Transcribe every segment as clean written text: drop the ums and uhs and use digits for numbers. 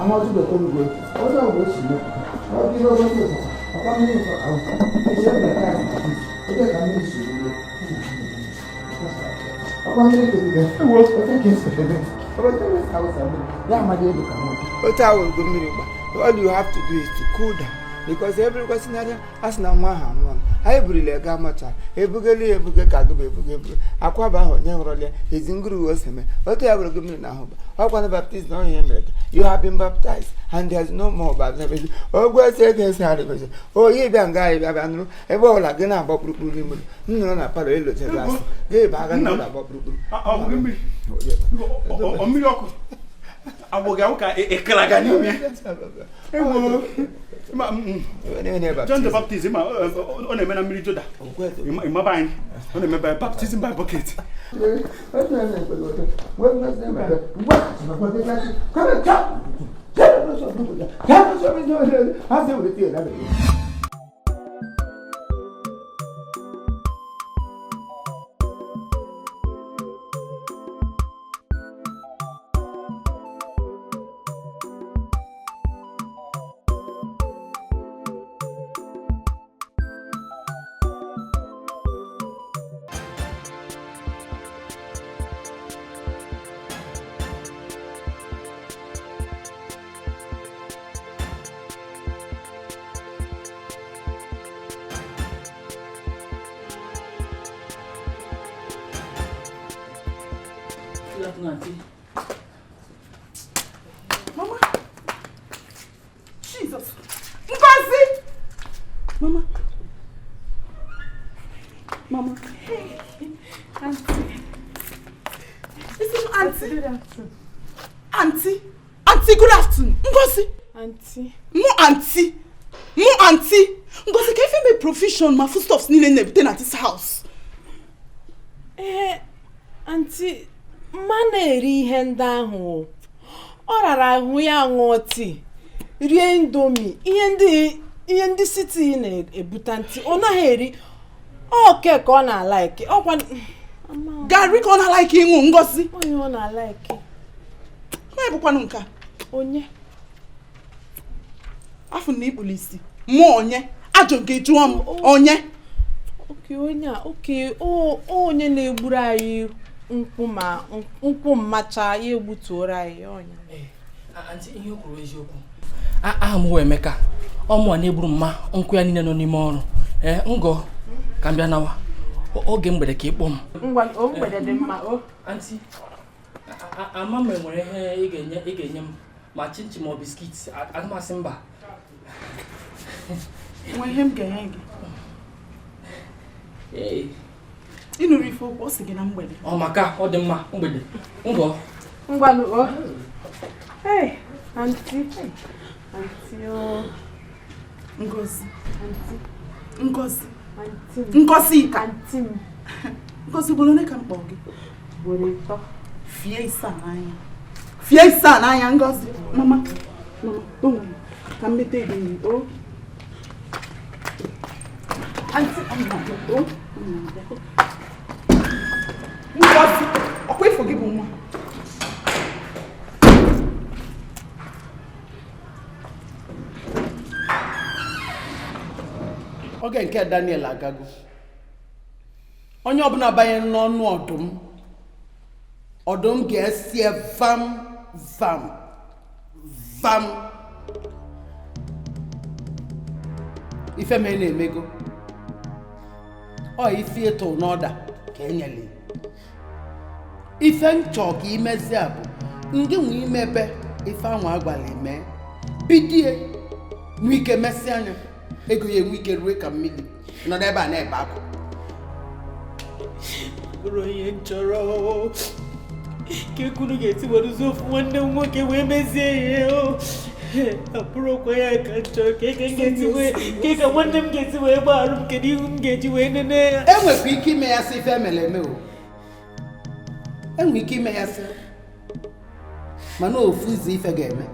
All you have to do is to cool down because every question asị na nwa ahụ anwụọla anyị burila ya gaa macha ebugeli ya ebuge ka agụba ebuge ebuge akwaba ahụ onye hụrụla ya ezi nguru ose mee otu ya bụrụ gị mmiri na ahụ ọkwana baptizim na onye mere gị. You have been baptized and there is no more baptism. Ogwe ese ego ese arịgozi oyi bịa nga anyị bịa bịa nụrụ ebe ọbụla gị na-agba kpurukpuru n'ime ụlọ m nụrụ na palọ elotere asị gị ba aga n'ụlọ agba kpurukpuru. Mmiri ọkụ agbụghị awụ ka ịkara n'ime ewo. John the Baptist ọ na-eme na mmiri Jọda ịmaba anyị ọ na-eme by baptism by bucket. Mama, Jesus, Ngozi, Mama, Mama, hey, Auntie, listen, Auntie, good afternoon, Auntie, Auntie, good afternoon, Ngozi, Auntie, mo Auntie, mo Auntie, Ngozi, can you make provision my foodstuffs niile na-ebute na this house? Eh, Auntie. Mma na-eri ihe ndị ahụ ọ rara ahụ ya ṅụọ tii rie indomi ihe ndị siti na-ebute ntị ọ naghị eri oke ka ọ na-alaiki ọkwa garị ka ọ na-alaiki ịṅụ. Ngozi onye ọ na-alaiki onye bụkwanụ nke onye afọ na ikpulu isi mụọ onye ajọ nke jụọ m onye oke onye a oke onye na-egburu anyị nkwụ ma nkwụ mmacha ya egbutuoro anyị ọnya. Auntie, ihe o kwuru eziokwu. Aha m wụ Emeka. Ọmụa na-egburu mma nkwụ ya niile nọ n'ime ọrụ. Ee, ngọ ka m bịa nawa oge mgbede ka ị kpọọ m. Ngwa o mgbede dị mma o. Auntie, ama m enwere ihe ị ga-enye m ma chinchin ma ọ biskit agamasị mba. Nwa ihe m ga-enye gị. Ee. Ị nụrụ ife okwu ọ sị gị na mgbede. Ọ maka ọ dị mma mgbede. Ngọ. Ngwanụ o. Hey, Auntie. Auntie o. Ngozi. Auntie. Ngozi. Auntie. Ngozi ka. Auntie m. Ngozi ugboro ole ka m kpọọ gị? Ugboro ịtọ. Fie ise n'anya. Fie ise n'anya Ngozi. Mama, mama, don't worry. Ka m mete gị nri o. Auntie, ọ na-abịa o. Ọ na-abịa. Ngozi, ọkwa ifo gị bụ nwa. Oge nke Daniel agago. Onye ọbụla banyere n'ọnụ ọdụm, ọdụm ga-esi vam vam vam. Ife mee na-emego. Ọ ife ịtụ n'ọda ka enyere. Ife nchọ ka imezi a bụ ndị nwe imebe ife anwa agwala eme bidie nwee ike mesị anya ego ya enwe ike rue ka mmiri nọ n'ebe a na-ebe akwa. Bụrụ ihe nchọrọ ka ekwuru ga-esi were ụzọ ofu nwanne m nwoke wee mezie ihe o abụrụkwa ya ka m chọrọ ka eke ga-esi wee ka nwanne m ga-esi wee gbagharụ m kedu ihu m ga-eji wee nene ya. Enwekwa ike ime ya sị ife emere eme o. Enwere ike ime ya sị mana ofu izu ife ga-eme.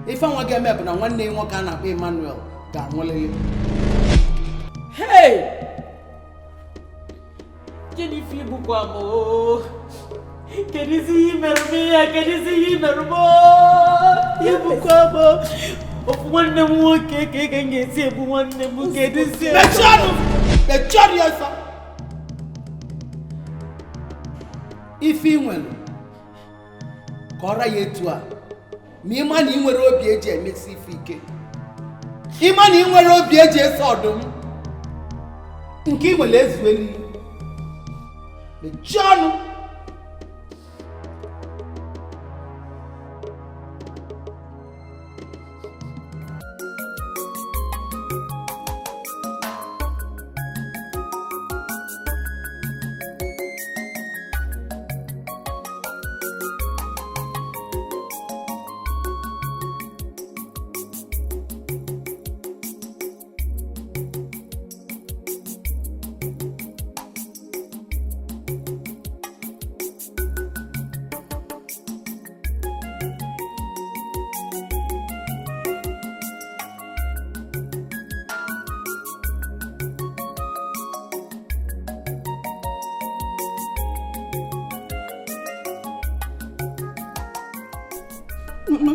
Ife nwa ga-eme bụ na nwanne ya nwoke a na-akpọ Emmanuel ga-anwụlịlị. Hey! Jennifer bụkwa m o. Kedu isi ihe mere m ihe a? Kedu isi ihe mere m o? Ofu nwanne m nwoke ka ị ga-esi egbu nwanne m kedu si Mechie ọnụ! Mechie ọnụ ya ọsọ! Ife ị nwere ka ọra ya etu a ma ịma na ị nwere obi eji emesi ife ike, ịma na ị nwere obi eji eso ọdụm nke ị nwere ezueli. Mechie ọnụ! Mama,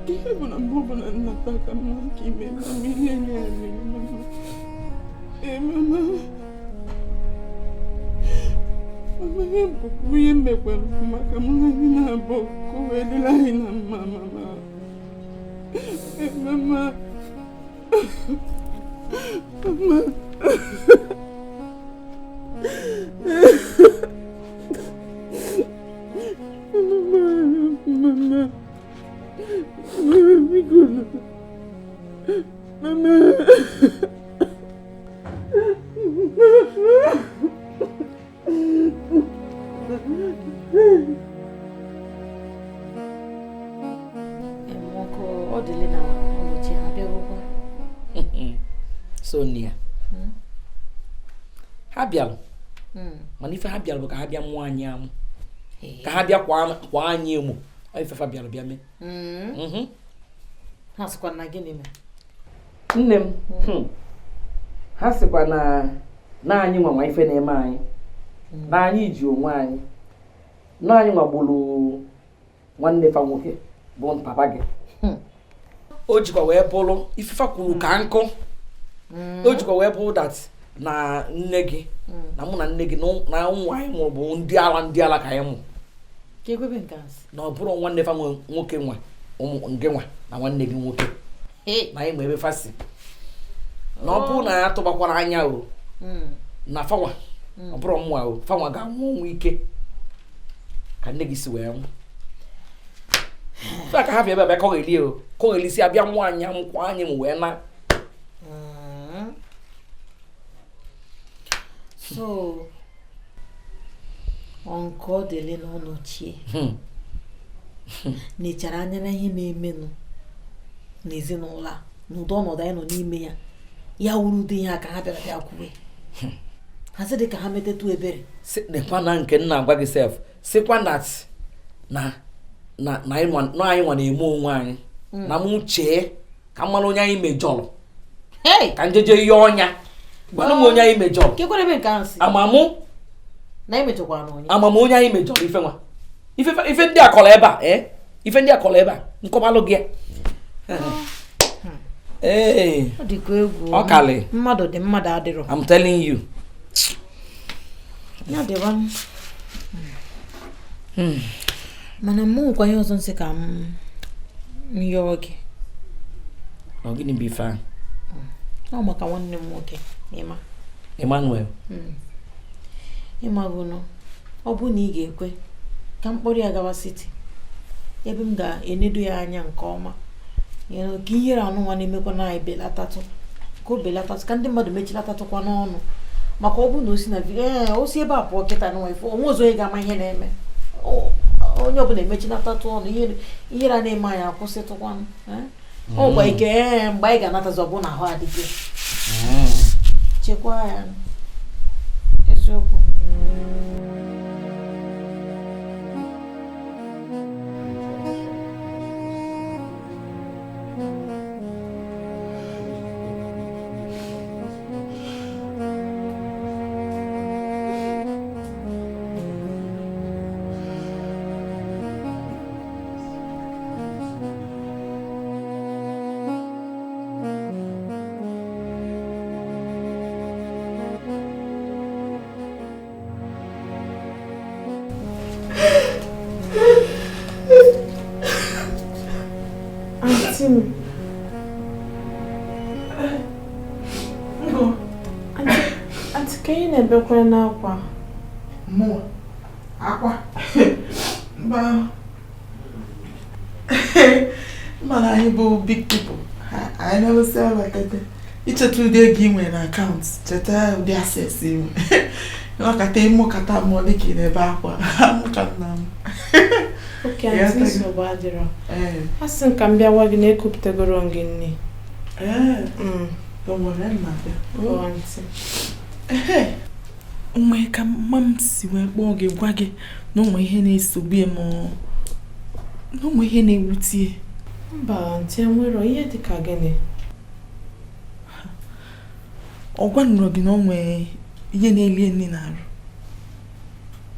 ihe bụ na mgbe ọbụla nnata ka mma ka ime mama ihe nye ya mere mama. Ee mama, mama ihe bụ ihe mekwara maka mụ na anyị na-abụ ka o wee dịrị anyị na mma mama. Ee mama, mama. Mama, mama, biko. Mama. Ọkụ ọ dịle na ụbọchị ha bịagokwa. Sonia, ha bịalụ mana ife ha bịalụ bụ ka ha bịa mụọ anyị amụ, ka ha bịa kwa anyị emo. Ife fa bịalụ bịa mee. Ha sịkwa na gịnị mere? Nne m, ha sịkwa na anyị nwa ife na-eme anyị, na anyị ji onwe anyị, na anyị nwagburu nwanne fa nwoke bụ papa gị. O jikwa wee bụrụ ifefa kwuru ka nkụ. O jikwa wee bụrụ that na nne gị na mụ na nne gị na ụmụ anyị mụrụ bụ ndị ala ka anyị mụ. Na ọ bụrụ nwanne fa nwoke nwa ụmụ nke nwa na nwanne gị nwoke na anyị ma ebe fa si. Na ọ bụrụ na ya tụbakwara anya o na fanwa ọ bụrụ mmụọ o fanwa ga-anwụ ọnwụ ike ka nne gị si wee nwụ. Ka ha bịa ebe abịa kọgheli o kọgheli si abịa mụọ anyị amụkwa anyị m wee na. So nke ọ dịle n'ọnọchie nechara anya na ihe na-emenụ n'ezinụlọ a n'ụdị ọnọdụ anyị nọ n'ime ya, ya wuru ụdị ihe a ka ha bịara bịa kwuwe. Ha sị dị ka ha metetụ ebere. Nekwa na nke nna agwa gị sef sịkwa na na anyị nwa na-eme onwe anyị na mụ chee ka m mara onye anyị mejọrọ ka njeje ihe ọnya gwanụ m onye anyị mejọrọ. Amamụ amam onye anyị mejọrọ ife nwa ife ndị a kọrọ ebe a ife ndị a kọrọ ebe a nkọbalụ gị. Ee, ọ dịkwa egwu. Ọ kalị mmadụ dị mmadụ adịrọ. I'm telling you. Ya dịwa m. Mana mụ nkwa ihe ọzọ nsị ka m yọọ gị. Ọ gịnị bụ ife ahụ? Ọ maka nwanne m nwoke Emma. Emmanuel. Ịmagụnụ ọ bụ na ị ga-ekwe ka m kpọrọ ya gawa siti ebe m ga-enedo ya anya nke ọma, ka ihere anụnwa na-emekwa na anyị belatatụ, ka o belatatụ, ka ndị mmadụ mechilatatụkwa n'ọnụ. Maka ọ bụ na o si na o si ebe a pụọ kịta nwa ife onwe ọzọ onye ga-ama ihe na-eme, onye ọbụla emechilatatụ ọnụ, ihere a na-eme anyị akwụsịtụkwanụ. Ọ gwa ike mgbe anyị ga-anatazi ọ bụ na ahụ adịghị. Chekwaa ya eziokwu. Aunty m. Ngo. Aunty, ka ị na-ebekwa n'akwa? Mụnwa. Akwa. Mba. Mana anyị bụ big people. Anyị na-ewesa abatete. Icheta ụdị ego ị nwere na akaụntụ, cheta ụdị access ị nwere. Nọkata ịmụkata mmụọ dịka ị na-ebe akwa. Amụka nna m. Okay, Ya aunty, taghị. nsogbu adịrọ. Ee. A sị m ka m bịa gwa gị na ekupụtagoro m gị nne. Ee. Mm. Don't worry, m na-abịa. Oh, aunty. Ehe. Onwe ka mma m si wee kpọọ gị gwa gị na onwe ihe na-esogbu ya ma na onwe ihe na-ewute ya. Mba, aunty, enwero ihe dịka gịnị? Ọ gwanụrụ gị na o nwee ihe na-eli nri n'arụ.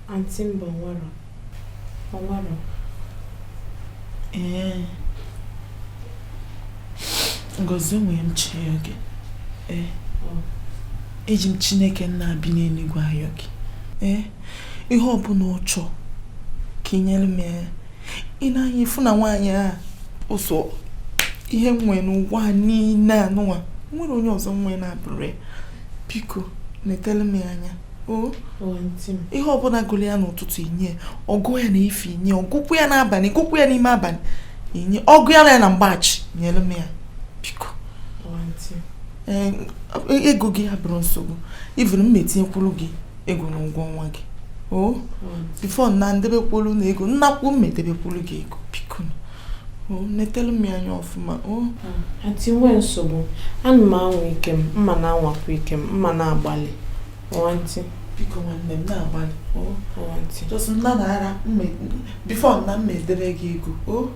Aunty, mba, onwero. Onwero. Ee. Ngozi, o nwere m chi ya gị. Ee. Eji m Chineke nna bi n'eluigwe ayọ gị. Ee. Ihe ọbụla ọ chọọ ka ị nyere m ya. Ị na-anya ịfụ na nwaanyị a ụsọ ihe m nwee n'ụwa a niile anụnwa nwere onye ọzọ m nwee na-abụrụ ya. Biko netele m ya anya. O. Oh, aunty m. Ihe ọbụla gụrụ ya n'ụtụtụ inye, ọgụ ya na efi inye, ọgụkwu ya n'abalị, gụkwu ya n'ime abalị inye, ọgụ ya na mgbachi nyere m ya. Biko. Oh, aunty. Ee, ego gị abụrụ nsogbu. Even m etinyekwuru gị ego n'ụgwọ ọnwa gị. O, before na ndebekwuru na ego, nnakwu m edebekwuru gị ego. Biko. O, netelu m ya anya ọfụma. O. Aunty, nwee nsogbu. Ana m anwa ike m, mma na-anwakwa ike m, mma na-agbalị. Oh, aunty. Biko nwanne m na-agbalị. O. Oh, aunty. Just nna na ara before nna m edebe gị ego. O. Oh,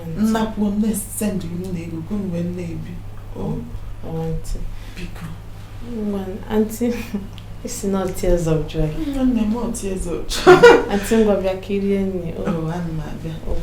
aunty. Nnakwu m na-esend unu na ego ka unu wee na-ebi. O. Oh, aunty. Biko. Ngwa, aunty, it's not tears of joy. Nwanne m ọ tears of joy. Aunty, ngwa bịa kirie nri. Oh, ana m abịa. Oh.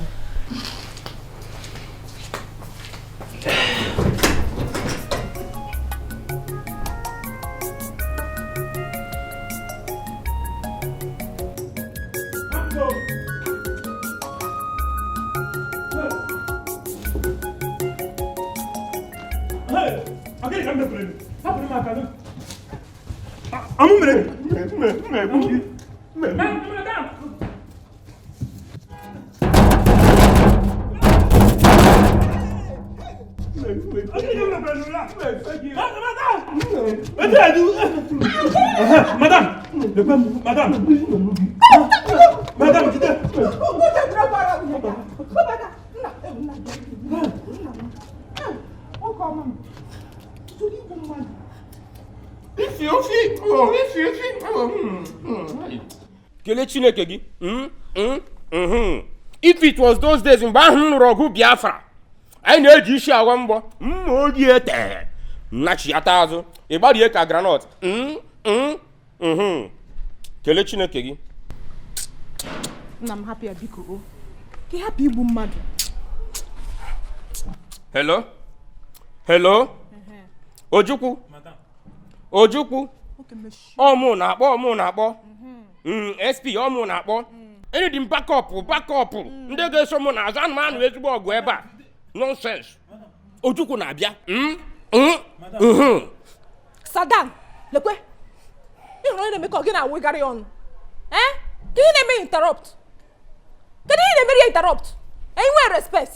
Amụ mere Madam, madam, madam, jide. Kelee Chineke gị. If it was those days mgbe ahụ m nụrụ ọgụ Biafra, anyị na-eji isi agwa mgbọ mma oji ete nnachiata azụ ịgbarie ka granọt. Kelee Chineke gị. Nna m hapụ ya biko o. Ka ị hapụ igbu mmadụ. Hello? Hello? Ojukwu? Ojukwu? Ọmụ na-akpọ, ọmụ na-akpọ. SP ọmụ na-akpọ. Enyi dị m bakọpụ, bakọpụ. Ndị ga-eso mụ n'azụ anụmanụ ezigbo ọgụ ebe a. Nonsense. Ojukwu na-abịa. Saddam, lekwe. Ị hụrụ onye na-eme ka ọ gị na-awụgharị ọnụ. Eh? Ka ị na-eme interrupt. Kedu ihe na-emere ya interrupt? Enyi nwere respect.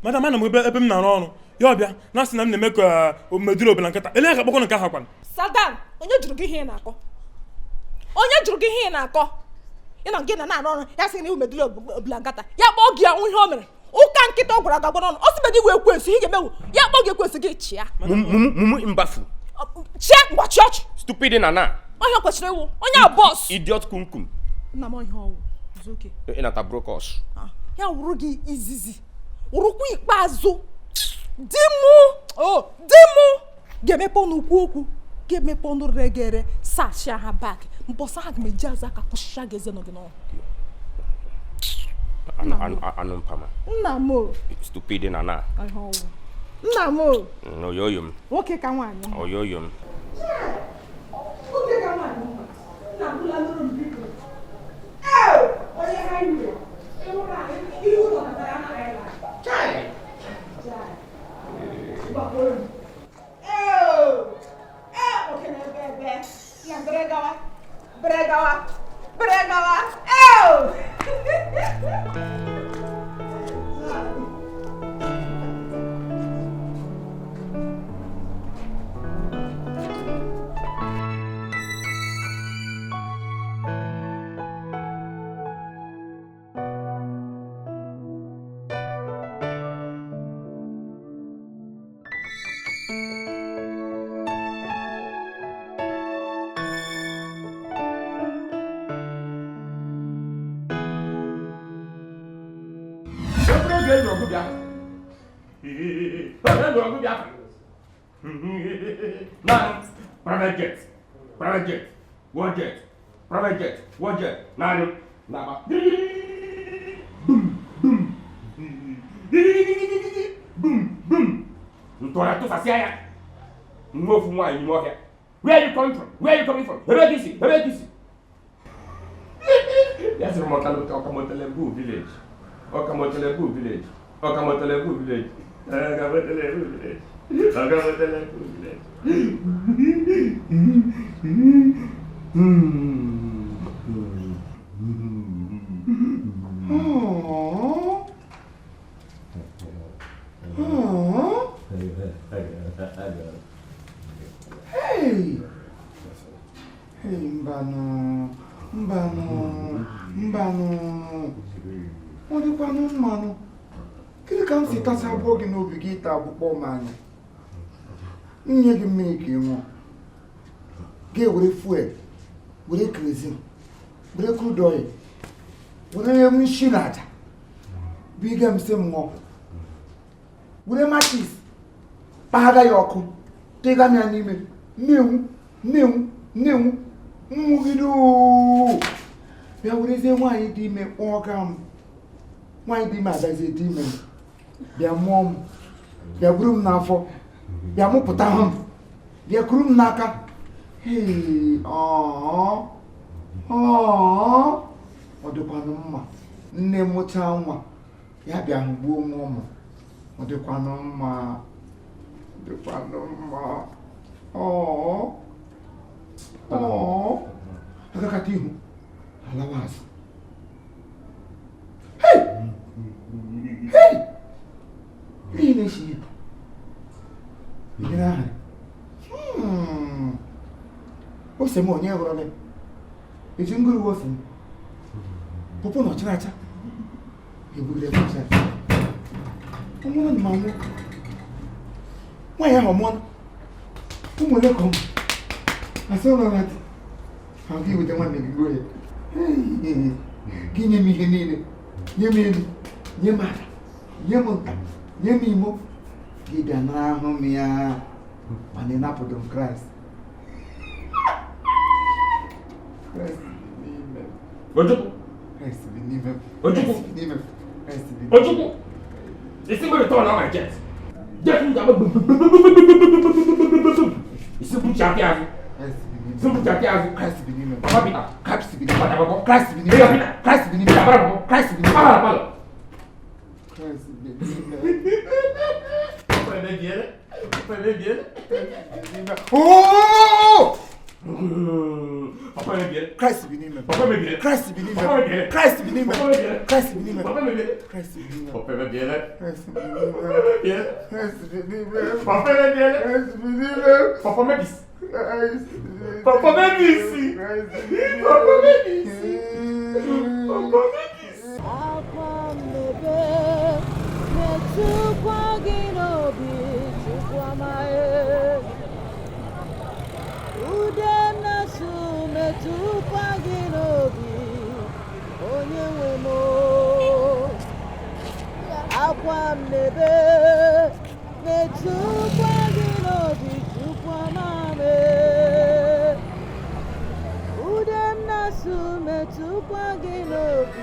Madam, ana m ebe m na-arụ ọrụ. Ya ọbịa, na asị na m na-eme ka meduru obela nkata. Ele ka kpọkọ nke ahụ kwanụ. Saddam, onye jụrụ gị ihe ị na-akọ? Onye jụrụ gị ihe ị na-akọ? Ị nọ gị na na-arụ ọrụ, ya sị na iwu meduru obela nkata. Ya kpọọ gị ọnwụ ihe o mere. Ụka nkịta ọ gwara gị agwa n'ọnụ. Ọ sị bedị iwe ekwensu, ihe ga-emewu. Ya kpọọ gị ekwensu gị chịa. Mumu mbafu. Chịa ngwa chọọchị. Stupid na na. Ọhịa kwesịrị iwu. Onye a bọs. Idiot kumkum. Nna m ọhịa ọwụ. Zuoke. Ị nata brokos. Ya wụrụ gị izizi. Wụrụkwa ikpeazụ. Di mụ, o, di mụ ga-emepe ọnụ kwu okwu, ga-emepe ọnụ regere, sachia ha bak. Mbọsị ha ga-eji azụ aka kwụsịcha gị eze nọ gị n'ọnụ. Anụ mpama. Nna m o. Stupid na na. Ọhịa ọwụ. Nna m o. Oyoyo m. Nwoke ka nwaanyị mma. Oyoyo m. Nwoke ka nwaanyị mma. Nna m bụla nụrụ m biko. Ee, onye ha iwe. Ịhụ na ihe ụlọ natara anaghị ala. Chai! Oge ndụ ọgụ Biafra. Oge ndụ ọgụ Biafra. Naanị private jet, private jet, war jet, private jet, war jet, naanị na-agba. Bum, bum. Bum, bum. Ntụgharị tụsasịa ya. Nwa ofu nwaanyị n'ime ọhịa. Where are you coming from? Where are you coming from? Ebe ka isi? Ebe ka isi? Ya sịrị m Ọkamotelebu village. Ọkamotelebu village. Ọkamotelebu village. Ọkamotelebu village. Ọkamotelebu village. Aww. Aww. Hey! Hey, mbanụ, mbanụ, mbanụ. Ọ dịkwanụ mmanụ. Gịnị ka m si tacha abụọ gị n'obi gị ịta akpụkpọ m anya? Nye gị mmiri ka ị ṅụọ. Gị were fuel, were kerosene, were crude oil, were nshi na aja. Biga m sị m ṅụọ. Were matches, kpagha ya ọkụ, tega m ya n'ime, na-enwu, na-enwu, na-enwu, nwugide ooo. Bịa werezie nwaanyị dị ime kpọọ ga m. Nwaanyị dị ime agazie dị ime m. Bịa mụọ m, bịa buru m n'afọ, bịa mụpụta hụ m, bịa kuru m n'aka. Hey, ọọ, ọọ, ọ dịkwanụ mma. Nne mụchaa nwa, ya bịa hụ gbuo nwa ụmụ. Ọ dịkwanụ mma, ọ dịkwanụ mma. Ọọ, ọọ, agakata ihu, alawa azụ. Hey! Hey! Ihe na-esi ihe. Ihe ahụ. Ose m onye hụrụ gị. Eji ngụrụ ose m. Pọpọ na ọchịrị acha. Ebugide m ọcha. Ọmụrụ na mmanwụ. Nwaanyị ahụ ọmụọ. Ụmụ ole ka ụmụ. Asị ụlọ na di. Ahụ gị weta nwanne gị gbuo ya. Gị nye m ihe niile. Nye m elu. Nye m ala. Nye m nta. Nye m imo. Gị bịa nara ahụ m ya. Mana ị napụdo m Kraịst. Kraịst bi n'ime m. Ojukwu. Kraịst bi n'ime m. Ojukwu. Kraịst bi n'ime m. Kraịst bi n'ime m. Ojukwu. Isi m return on my jet. Jet m ga-agba gbum. Isi m chapịa azụ. Kraịst bi n'ime m. Isi m chapịa azụ. Kraịst bi n'ime m. Papa Peter. Kraịst bi n'ime m. Papa Baba. Kraịst bi n'ime m. Kraịst bi n'ime m. Papa Baba. Kraịst bi n'ime m. Papa Baba. Kraịst bi n'ime m. Papa emebiela. Papa emebiela. Oh! Papa emebiela. Kraịst bi n'ime m. Papa emebiela. Kraịst bi n'ime m. Papa emebiela. Kraịst bi n'ime m. Papa emebiela. Kraịst bi n'ime m. Papa emebiela. Kraịst bi n'ime m. Papa emebiela. Kraịst bi n'ime m. Papa emebiela. Kraịst bi n'ime m. Papa emebiela. Kraịst bi n'ime m. Papa mebisi. Kraịst bi n'ime m. Papa mebisi. Kraịst bi n'ime m. Papa mebisi. Papa mebisi. Akwa m na-ebe metụkwa gị n'obi Chukwu amaghị. Ude m na-asụ metụkwa gị n'obi onye nwe m o. Akwa m na-ebe metụkwa gị n'obi Chukwu amaghị. Ude m na-asụ metụkwa gị n'obi.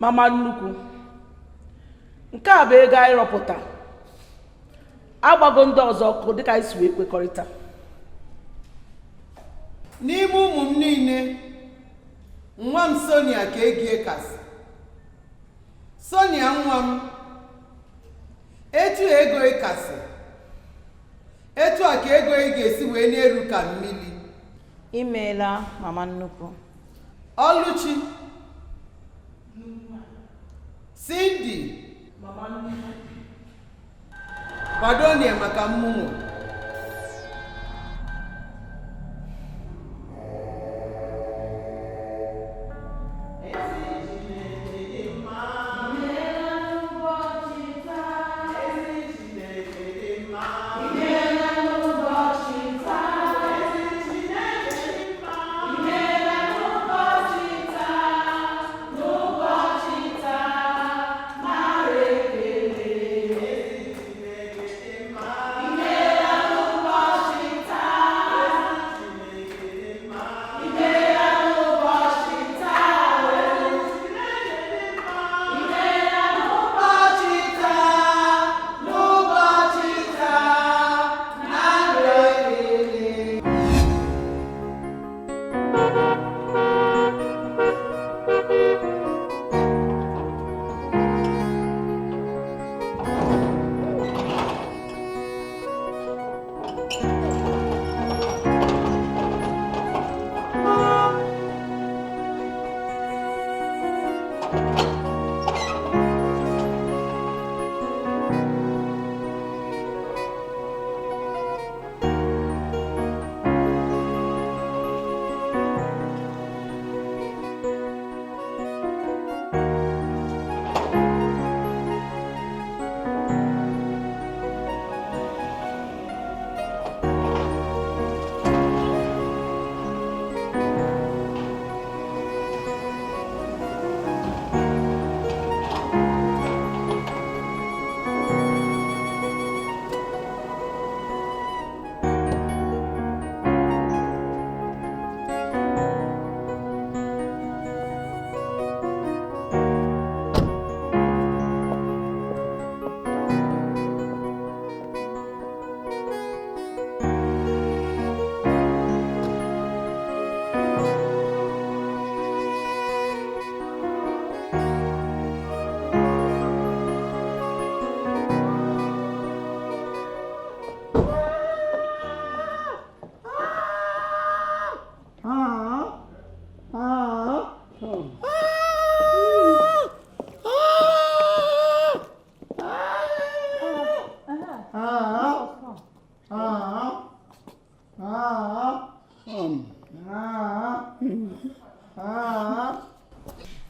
Mama nnukwu, nke a bụ ego anyị rọpụta. Agbago ndị ọzọ ọkụ dịka anyị si wee kwekọrịta. N'ime ụmụ m niile, nwa m Sonia ka egie kasị. Sonia nwa m, etu ego ị kasị, etu a ka ego ị ga-esi wee na-eru ka mmiri. Imeela, mama nnukwu. Ọlụchi, Cindy, kwadonie maka mmụnwụ.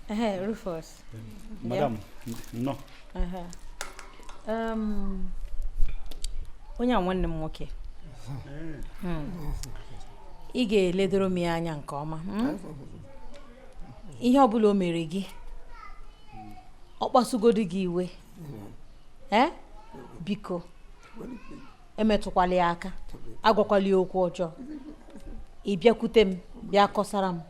Ehe, Rufus. Madam, no. Ehe. Onye a nwanne m nwoke. Ị ga-eledoro m ya anya nke ọma. Ihe ọ bụla o mere gị, ọ kpasugodu gị iwe. Biko, emetụkwala ya aka, agwakwala ya okwu ọjọọ. Ị bịakwute m, bịa kọsara m.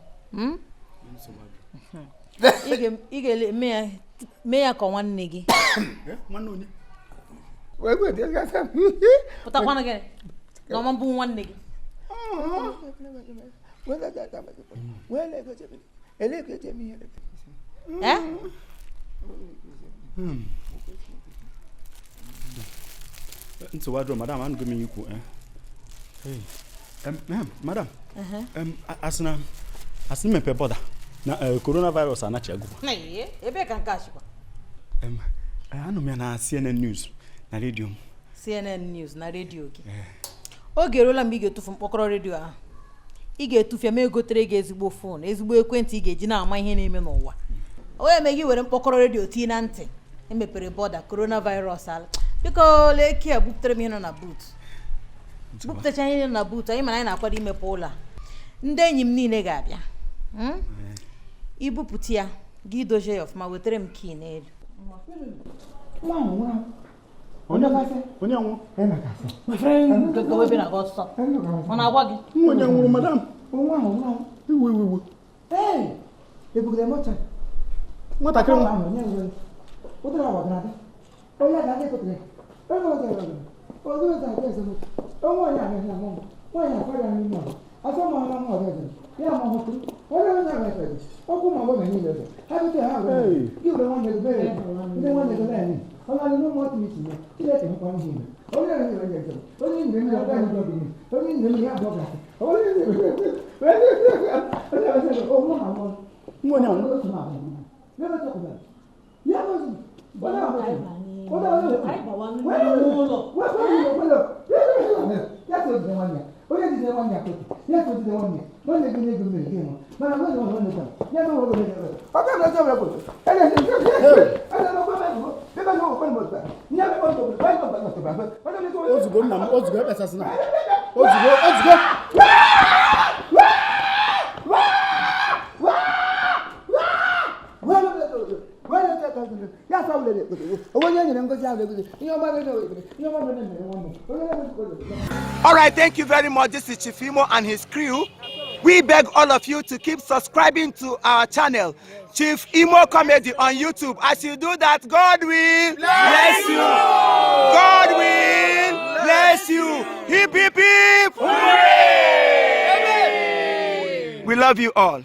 Ị ga-eme ya ka nwanne gị. Pụtakwanụ gị na ọma mbụ nwanne gị. Nsogbu adịrọ, madam, anụgo m ihe ikwu. Madam, asị mmepe bọda na coronavirus anachi agụkwa. Ebe ka nke a chịkwa? Anụ m ya na CNN News na redio m. CNN News na redio gị. Oge eruola mgbe ị ga-etufu mkpọkọrọ redio ahụ. Ị ga-etufu ya ma egotere gị ezigbo fon, ezigbo ekwentị ị ga-eji na-ama ihe na-eme n'ụwa. O eme gị were mkpọkọrọ redio tinye na ntị. Emepere bọda coronavirus ala. Biko lee kia buputere m ihe nọ na buut. Bupụtacha ihe nọ na buut, anyị mana anyị na-akwado imepe ụlọ a. Ndị enyi m niile ga-abịa. Ibupụta ya, gị dozie ya ọfụma, wetere m kii n'elu. Onye nwụrụ? My friend, gawa ebe na-aga ọsọ. Ọ na-agwa gị? Onye nwụrụ, madam? Iwe iwe iwe. Nwatakịrị nwa. Ozugbo nna m, ozugbo ekpesasịna. Ozugbo, ozugbo. All right, thank you very much. This is Chief Imo and his crew. We beg all of you to keep subscribing to our channel, Chief Imo Comedy on YouTube. As you do that, God will bless you. God will bless you. Hip, hip, hip. Hooray! We love you all.